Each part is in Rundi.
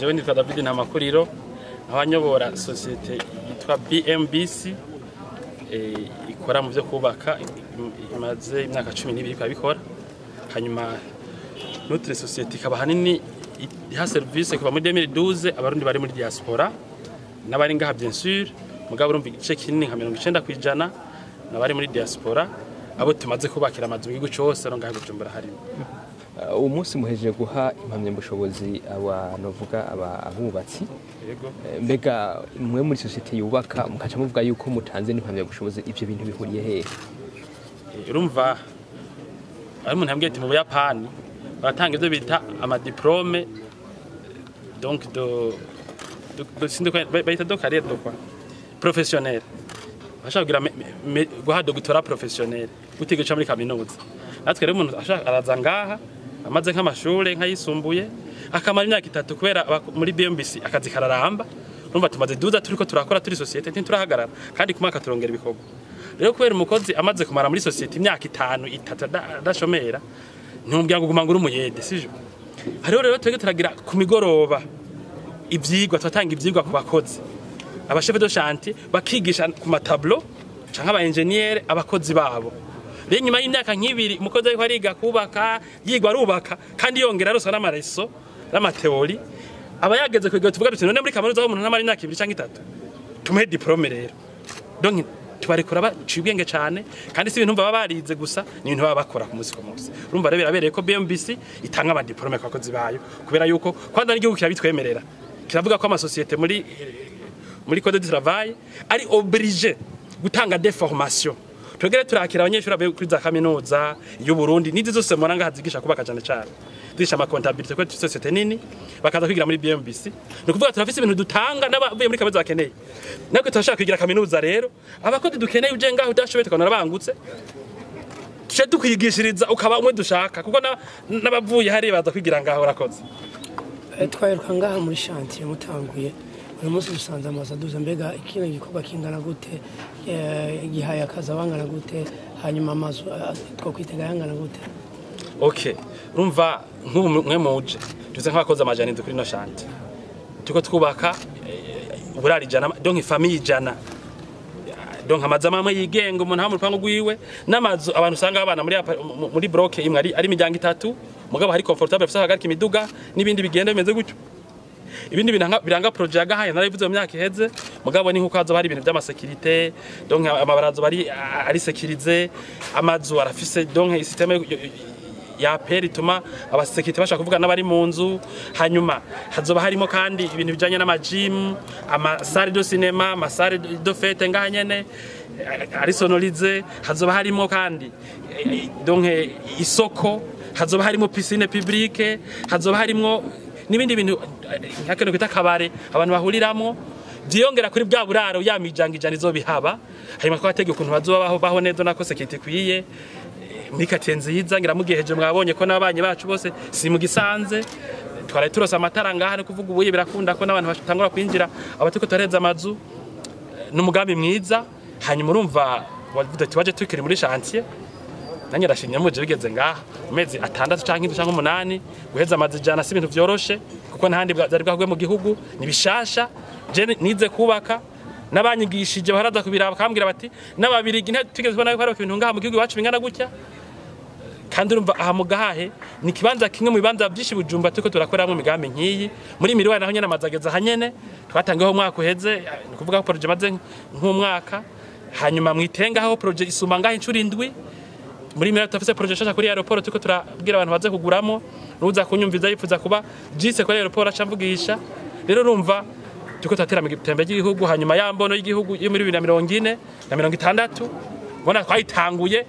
Jewe nitwa David Ntamakuriro, nkaba société yitwa BMBC, ikora mu byo kubaka, imaze imyaka 12 ikaba bikora. Hanyuma notre société ikaba hanini iha service kuva muri 2012 abarundi bari muri diaspora n'abari ngaha, bien sûr, mugabo urumva igice kinini nka 90% n'abari muri diaspora, abo tumaze kubakira amazu mu gihugu cose no ngaha Bujumbura harimo. Uwo munsi muhejeje guha impamyabushobozi aba novuga aba abubatsi. Yego. Mbega mwe muri société yubaka mukaca muvuga yuko mutanze n'impamyabushobozi, ivyo bintu bihuriye hehe? Urumva ari umuntu yambwiye ati mu Buyapani baratanga ivyo bita ama diplôme, donc de sindi ko bayita de carrière, de quoi, professionnel, bashaka kugira guha doctorat professionnel utiga muri kaminuza. Natwe rero umuntu ashaka araza ngaha amaze nk'amashure nk'ayisumbuye, akamara imyaka 3, kubera muri BMBC akazi kararamba. Urumva tumaze duza turiko turakora, turi société ntiturahagarara, kandi ku mwaka turongera ibikorwa. Rero kubera umukozi amaze kumara muri société imyaka 5, 3 adashomera, ntumubwira ngo guma ngo uri umuyede, sivyo? Hariho rero twebwe turagira ku migoroba ivyigwa, turatanga ivyigwa ku bakozi, aba chef de chantier bakigisha ku ma tableau canke aba ingénieur abakozi babo. Rero nyuma y'imyaka nk'ibiri umukozi ariko ariga kubaka, yigwa arubaka kandi yongera arosa n'ama leçons n'ama théories, aba yageze kwiga. Tuvuga duti none muri kaminuza aho umuntu ntamara imyaka 2 canke 3, tumuhe diplôme. Rero donc tubarekura baciye ubwenge cyane, kandi si ibintu baba barize gusa, ni ibintu baba bakora ku munsi ku munsi. Urumva rero birabereye ko BMBC itanga ama diplôme ku bakozi bayo, kubera yuko kwanza n'igihugu kirabitwemerera, kiravuga ko amasosiyete muri code du travail ari obligé gutanga des formations. Twegere turakira abanyeshuri bavuye kuri za kaminuza y'u Burundi n'izi zose mubona ngaha zigisha kubaka, cyane cyane zigisha ama comptabilité, ko société nini, bakaza kwigira muri BMBC. Ni ukuvuga turafise ibintu dutanga n'abavuye muri kaminuza bakeneye, natwe turashaka kwigira kaminuza. Rero abakozi dukeneye, uje ngaho udashoboye tukabona bangutse, tuje tukwigishiriza ukaba umwe dushaka, kuko n'abavuye hariya baza kwigira ngaho. Urakoze. Twaheruka ngaha muri chantier mutanguye, uyu munsi dusanze amazu aduze. Mbega kino gikorwa kingana gute? Gihaye akazi abangana gute? Hanyuma amazu twokwitega yangana gute? Okay, urumva nk'ubu mwe muje tuze nk'abakozi 700 kuri no chantier turiko twubaka, uburaro 100, donc famille 100, donc amazu amwe yigenga umuntu aba mu rupangu rwiwe, n'amazu abantu usanga babana muri bloc imwe ari imiryango itatu, mugabo hari confortable, afise ahagarika imiduga n'ibindi bigenda bimeze gutyo. Ibindi biranga projet ya Gahahe narabivuze mu myaka iheze, mugabo ni nkuko hazoba hari ibintu by'ama sécurité, donc amabarazo bari ari sécurisé, amazu arafise donc système ya appel ituma aba sécurité bashaka kuvuga n'abari mu nzu. Hanyuma hazoba harimo kandi ibintu bijanye n'ama gym, ama salle de cinéma, ama salle de fête ngaha nyene ari sonorisé. Hazoba harimo kandi donc isoko, hazoba harimo piscine publique, hazoba harimo n'ibindi bintu nk'akantu kwita kabare abantu bahuriramwo, byiyongera kuri bwa buraro ya miryango 100 izobihaba. Hanyuma twategeka ukuntu bazoba baho neza, nako sécurité ikwiye, muri quartier nziza. Ngira mugihe hejo mwabonye ko n'abanyi bacu bose si mu gisanze twaraye turose amatara ngaha, no kuvuga ubuye birakunda ko n'abantu batangura kwinjira abatiko turaheza amazu. N'umugambi mwiza. Hanyuma urumva wavuze ati waje tukiri muri chantier, nanjye ndashimye muje bigeze ngaha mu mezi 6 canke 7 canke 8. Guheza amazu 100 si ibintu vyoroshe, kuko ntahandi byari bwahwe mu gihugu, ni bishasha. Je nize kubaka n'abanyigishije baraza kubiraba bakambwira bati n'ababirigi ntitugeze kubona ko hari ibintu ngaha mu gihugu iwacu bingana gutya. Kandi urumva aha mu Gahahe ni ikibanza kimwe mu bibanza byinshi Bujumba turiko turakoreramo imigambi nk'iyi. Muri Miruwa naho nyene amazu ageze aha nyene, twatangiyeho umwaka uheze, ni ukuvuga ko projet imaze nk'umwaka. Hanyuma mwitenga aho projet isumba ngaho incuro 7. Muri Miruwa turafise projet nshasha kuri aéroport, turiko turabwira abantu baze kuguramo. Nuza kunyumviza yifuza kuba jise kuri aéroport aca mvugisha. Rero urumva turiko turatera mu iterambere ry'igihugu. Hanyuma ya mbono y'igihugu yo muri 2040 na 60 ubona twayitanguye,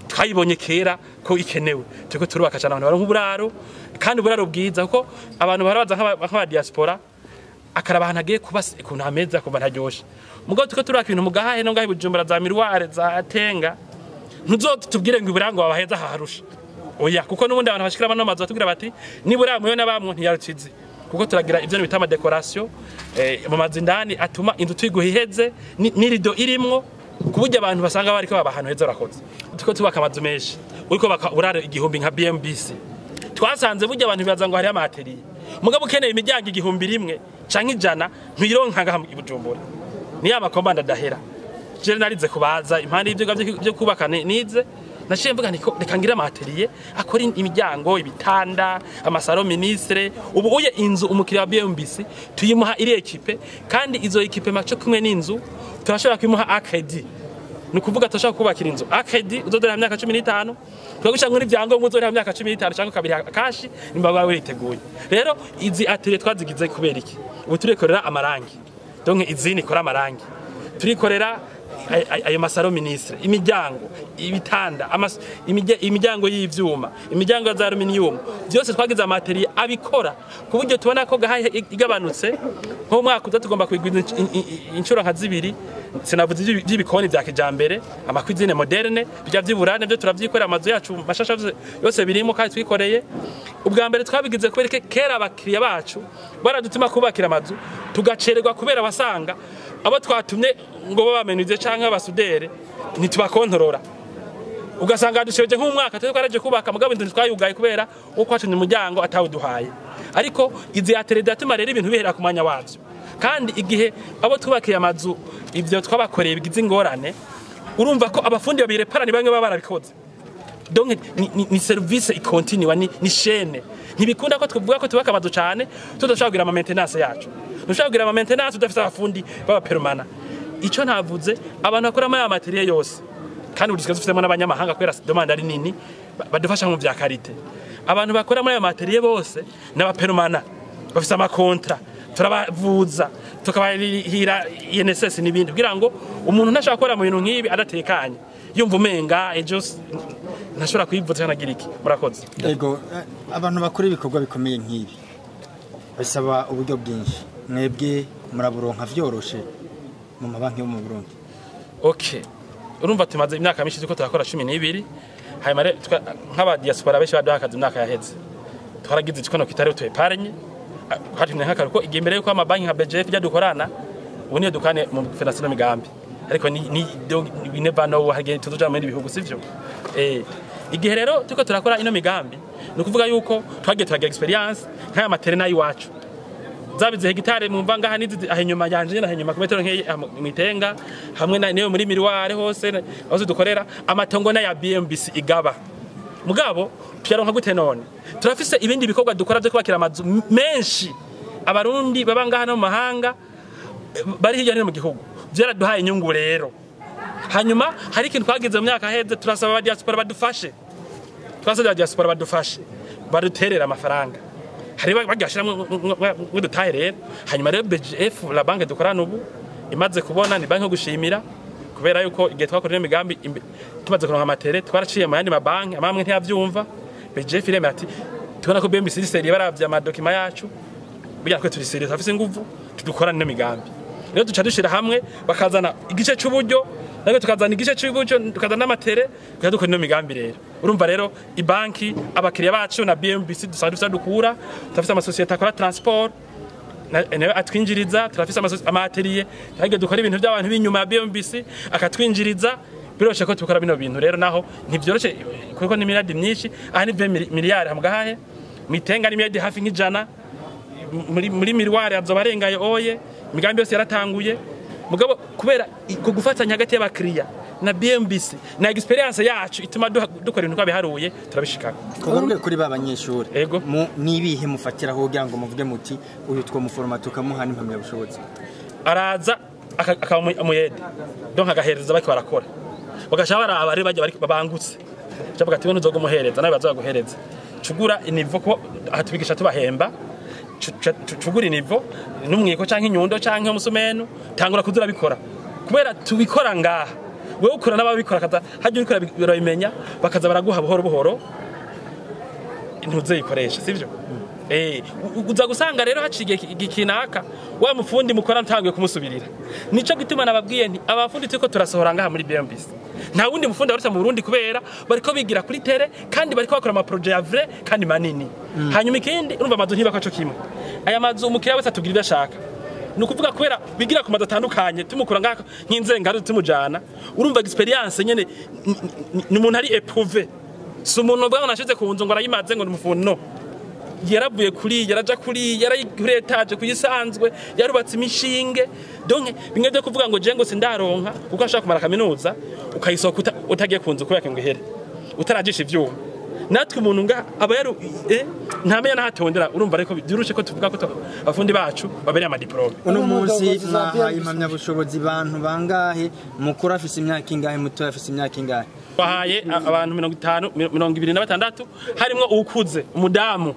twayibonye kera ko ikenewe. Turiko turubaka cyane abantu baronka uburaro, kandi uburaro bwiza, kuko abantu barabaza nk'aba diaspora akaraba ahantu agiye kuba ukuntu hameze akumva ntaryoshe. Mugabo turiko turubaka ibintu mu Gahahe no ngaho i Bujumbura, za Miruware, za Tenga, ntuzotubwire ngo iburango babaheza haharusha, oya, kuko n'ubundi abantu bashikira bano mazu batubwira bati nibura muyo n'abamwe ntiyarukize, kuko turagira ivyo bita ama décoration mu mazu indani atuma inzu tuyiguha iheze n'irido irimwo, ku buryo abantu basanga bariko baba ahantu heza. Urakoze. Turiko tubaka amazu menshi, uriko baka uraro 1000 nka BMBC. Twasanze burya abantu bibaza ngo hariyo ama atelier. Mugabo ukeneye imiryango 1000 canke 100 ntuyironka ngaha i Bujumbura. Ni ya makomanda adahera. Je narize kubaza impande y'ivyigwa byo kubaka nize naciye mvuga nti reka ngira ama atelier akora imiryango, ibitanda, amasaro ministre. Ubu uye inzu umukiriya wa BMBC tuyimuha iri équipe, kandi izo équipe maco kumwe n'inzu turashobora kuyimuha à crédit. Ni ukuvuga turashobora kubakira inzu à crédit uzodora imyaka 15, tukagusha muri ibyangombwa uzodora imyaka 15 cyangwa kabiri cash nimba bawe witeguye. Rero izi atelier twazigize kubera iki? Ubu turikorera amarangi, donc izini ikora amarangi, turikorera ayo masaro ministre, imiryango, ibitanda, imiryango y'ivyuma, imiryango ya za aluminium, byose twagize ama atelier abikora ku buryo tubona ko gahaye igabanutse. Nko mwaka uza tugomba kwigwiza inshuro nka 2. Sinavuze iby'ibikoni vya kijambere, ama cuisine moderne, bijya vy'iburane byo turavyikorera, amazu yacu mashasha yose birimo kandi twikoreye. Ubwa mbere twabigize kubera kera abakiriya bacu baradutuma kubakira amazu tugacererwa, kubera wasanga abo twatumye ngo babamenuze canke abasudere ntitubakontorora, ugasanga dusheje nk'umwaka twe twaraje kubaka, mugabo inzu twayugaye kubera uko kwatumye umuryango atawuduhaye. Ariko izi atelier datuma rero ibintu bihera ku mwanya wavyo, kandi igihe abo twubakiye amazu ivyo twabakoreye bigize ingorane, urumva ko abafundi babirepara ni bamwe baba barabikoze. Donc ni service ikontinua, ni chaîne. Ntibikunda ko tuvuga ko tubaka amazu cane tudashobora kugira ama maintenance yacu, dushobora kugira ama maintenance tudafite abafundi baba permanent. Ico ntavuze, abantu bakora ama matériel yose, kandi ubu dusigaye dufitemo n'abanyamahanga kubera demande ari nini, badufasha mu vya qualité. Abantu bakora muri ayo matériel bose n'aba permanent, bafise ama contrat, turabavuza, tukabarihira INSS n'ibindi, kugira ngo umuntu ntashobora gukora mu bintu nk'ibi adatekanye, yumva umenga ejo ntashobora kwivuza cyangwa agira iki. Murakoze. Ego, abantu bakora ibikorwa bikomeye nk'ibi bisaba uburyo bwinshi, mwebwe muraburonka vyoroshe mu mabanki yo mu Burundi? Okay, urumva tumaze imyaka myinshi turiko turakora, 12. Hanyuma rero nk'aba diaspora benshi baduha akazi. Imyaka yaheze twaragize icikono kitari utu épargne twatumye nk'akaruko igihe imbere yuko amabanki nka BGF ijya dukorana. Ubu niyo dukane mu financement migambi, ariko ni we never know, hagiye tuzoja mu bindi bihugu, sivyo? Igihe rero turiko turakora ino migambi, ni ukuvuga yuko twagiye turagira expérience nk'aya ma terrain y'iwacu, zabize hegitare mumva ngaha nizi aho inyuma yanje nyene, aho inyuma ku metero nkeyi mwitenga hamwe na niyo muri miroir hose hose dukorera amatongo na ya BMBC igaba. Mugabo tuyaronka gute none? Turafise ibindi bikorwa dukora byo kubakira amazu menshi abarundi baba ngaha no mu mahanga, bari hirya no hino mu gihugu, byaraduhaye inyungu rero. Hanyuma hari ikintu twagize mu myaka heze, turasaba aba diaspora badufashe, twasabye aba diaspora badufashe baduterera amafaranga, hari bagashiramwo dutahe rero. Hanyuma rero BGF, la banque dukorana ubu, imaze kubona, ni banki yo gushimira, kubera yuko igihe twakora ino migambi tumaze kuronka ama terrain, twaraciye mu yandi mabanki amamwe ntiyavyumva. BGF iremera ati tubona ko BMBC sérieux, baravye ama documents yacu, burya twe turi sérieux, turafise inguvu, tudukorana ino migambi. Rero duca dushira hamwe, bakazana igice c'uburyo, natwe tukazana igice c'uburyo, tukazana n'ama terrain, tukaja dukora ino migambi. Rero urumva rero ibanki, abakiriya bacu na BMBC dusanzwe dufise dukura, turafise amasosiyete akora transport nayo atwinjiriza, turafise ama atelier twagiye dukora ibintu by'abantu b'inyuma ya BMBC akatwinjiriza. Biroshe ko tukora bino bintu rero, naho ntivyoroshe kuko ni miliyardi myinshi. Aha ni 20 miliyari hamgahahe mitenga, ni miliyardi hafi nk'ijana muri miroir azoba arengaye oye. Imigambi yose yaratanguye, mugabo kubera ku gufatanya hagati y'abakiriya na BMBC na expérience yacu ituma dukora ibintu twabiharuye, turabishikako. Tugaruke kuri ba banyeshuri. Ego. Nibihe mufatiraho kugira ngo muvuge muti uyu twomuforoma tukamuha n'impamyabushobozi? Araza akaba umuyede, donc agahereza bariko barakora, bagaca baraba rero bajya babangutse, cavuga ati we ntuzogumuhereza, nawe bazaguhereza cugura i niveau, ko aha tubigisha tubahemba. Cugura i niveau n'umwiko canke inyundo canke umusumenu, tangura kuza urabikora. Kubera tubikora ngaha, wewe ukora n'ababikora kaza hajya urikora barabimenya, bakaza baraguha buhoro buhoro ntuzeyikoresha, sivyo? Uza gusanga rero haciye igihe kinaka wa mufundi mukora ntanguye kumusubirira. Nico gituma nababwiye nti abafundi turiko turasohora ngaha muri BMBC nta wundi mufundi abarutse mu Burundi, kubera bariko bigira kuri terrain kandi bariko bakora ama projet ya vrai kandi manini. Hanyuma ikindi, urumva amazu ntibako co kimwe. Aya mazu umukiriya wese atubwira ibyo ashaka, ni ukuvuga kubera bigira ku mazu atandukanye, tumukura ngaha nk'inzengaro tumujana, urumva expérience nyene ni umuntu ari éprouvé, si umuntu ubwo nashize ku nzu ngo arayimaze ngo ni umufundi, no. Yaravuye kuri, yaraja kuri, yari kuri étage kuyisanzwe, yarubatse imishinge. Donc bimwe byo kuvuga ngo je ngo sindaronka kuko ashaka kumara kaminuza, ukayisohoka utagiye ku nzu kubera ngo ihere utarajisha ivyuma. Natwe umuntu nga aba yaru ntamenya nahatondera. Urumva ariko byurushe ko tuvuga ko abafundi bacu babereye ama diplômes. Uno munsi Umudogozi za mwahaye BMBC. impamyabushobozi bantu bangahe? Mukuru afise imyaka ingahe? Mutoya afise imyaka ingahe? Bahaye abantu 50, 26, harimwo uwukuze, umudamu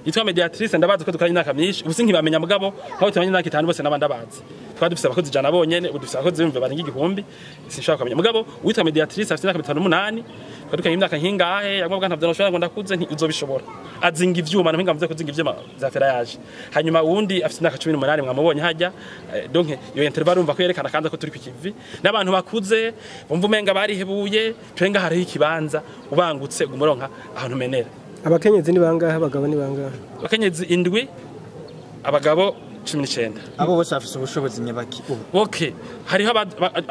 yitwa Mediatrice. Ndabazi ko dukoranye imyaka myinshi, ubu sinkibamenya, mugabo aho tumanye imyaka 5 bose n'abandi abazi. Twari dufise abakozi 100 bonyene, ubu dufise abakozi b'ibihumbi barenga 1000, sinshobora kumenya. Mugabo uwitwa Mediatrice afise imyaka 58, twari dukoranye imyaka nkingahe. Yagomba ntavyo noshobora, ngo ndakuze, nti uzobishobora. Azinga ivyuma, nmpinga mvuze kuzinga ivyuma vya ferraillage. Hanyuma uwundi afise imyaka 18, mwamubonye hajya. Donc iyo intervalle urumva ko yerekana kandi ko turi ku kivi n'abantu bakuze bumva umenga barihebuye. Twenga hariho ikibanza, ubangutse ugumuronka ahantu menera. Abakenyezi ni bangahe? Abagabo ni bangahe? Abakenyezi 7, abagabo 19. Abo bose bafise ubushobozi nyabaki ubu? Okay, hariho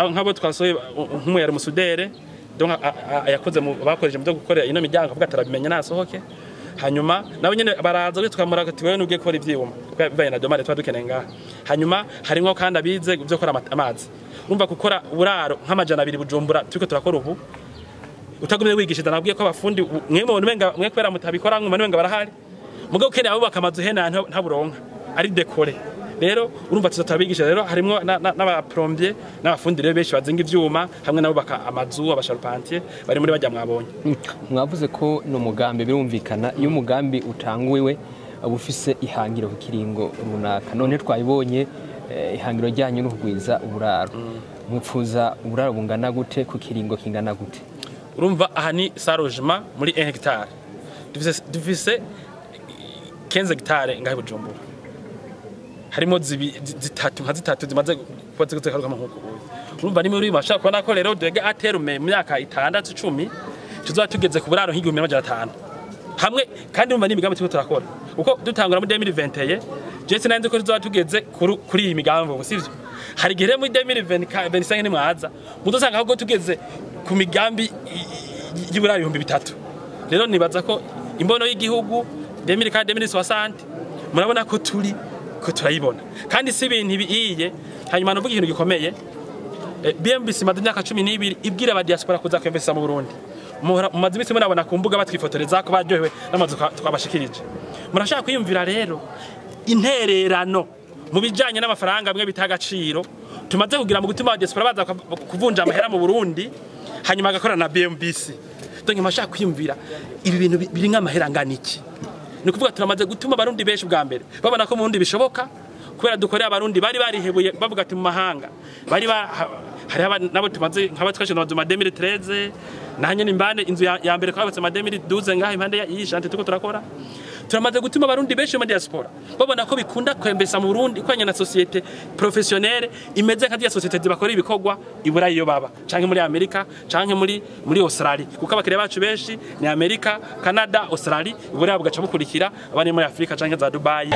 nk'abo twasohoye, nk'umwe yari umu soudeur, donc yakoze mu bakoresheje mu byo gukorera ino miryango, avuga atarabimenya nasohoke. Hanyuma nabo nyene baraza gutyo, tukamura ati wewe nugiye gukora ivyuma kubera bivanye na demande twa dukeneye ngaha. Hanyuma harimwo kandi abize byo gukora amazi. Urumva gukora uburaro nk'200 Bujumbura turiko turakora ubu, utagumye wigishiriza. Nabwiye ko abafundi mwe mubona umenga mwe kubera mutabikora, mwe umenga barahari, mugabo ukeneye abubaka amazu hena ntaburonka ari décoré. Rero urumva tuza turabigisha. Rero harimwo n'aba plombier n'abafundi rero benshi bazinga ivyuma hamwe n'abubaka amazu, aba charpentier bari muri bajya mwabonye. Mwavuze ko ni umugambi, birumvikana iyo umugambi utanguwe uba ufise ihangiro ku kiringo runaka. None twabibonye, ihangiro ryanyu ni ukugwiza uburaro. Mwipfuza uburaro bungana gute ku kiringo kingana gute? Urumva aha ni 100 logements muri 1 hectare. Dufise 15 hectare ngahe Bujumbura, harimo zitatu nka zitatu zimaze kuba zikaruka nkuko ubu. Urumva ni muri bashaka kubona ko rero dege à terme mu myaka 6, 10 tuzoba tugeze ku buraro nk'1500 hamwe. Kandi urumva n'imigambi turiko turakora, kuko dutangura muri 2021 je sinari ko tuzoba tugeze kuri iyi migambi ubu, sivyo? Hari igihe rero muri 2025 nimwaza mudusanga ahubwo tugeze ku migambi y'uburaro 3000. Rero nibaza ko imbono y'igihugu 2040, 2060 murabona ko turi ko turayibona, kandi si ibintu biiye. Hanyuma nuvuga ikintu gikomeye. BMBC imaze imyaka 12 ibwira aba diaspora kuza kwinvestisa mu Burundi. Mumaze iminsi murabona ku mbuga batwifotoreza ko baryohewe n'amazu twabashikirije. Murashaka kwiyumvira rero intererano mu bijanye n'amafaranga bimwe bita agaciro tumaze kugira mu gutuma aba diaspora baza kuvunja amahera mu Burundi, hanyuma agakorana na BMBC. Donc murashaka kwiyumvira ibi bintu biri nk'amahera angana iki? Ni ukuvuga turamaze gutuma abarundi benshi bwa mbere babona ko mu Burundi bishoboka, kubera dukorera abarundi bari barihebuye, bavuga ati mu mahanga bari ba hariho nabo tumaze nk'aba twashinze amazu ma 2013 nahanye n'imbande inzu ya mbere twabatse ma 2012 ngaha impande ya iyi chantier turiko turakora. Turamaze gutuma abarundi benshi mu diaspora babona ko bikunda kwembesa mu Burundi kwanya na société professionnelle imeze nka dia société zibakora ibikorwa i Burayi iyo baba, canke muri Amerika, canke muri Australia, kuko abakiriya bacu benshi ni Amerika, Canada, Australia. Iburayi bugaca bukurikira, abandi muri Afrika canke za Dubai.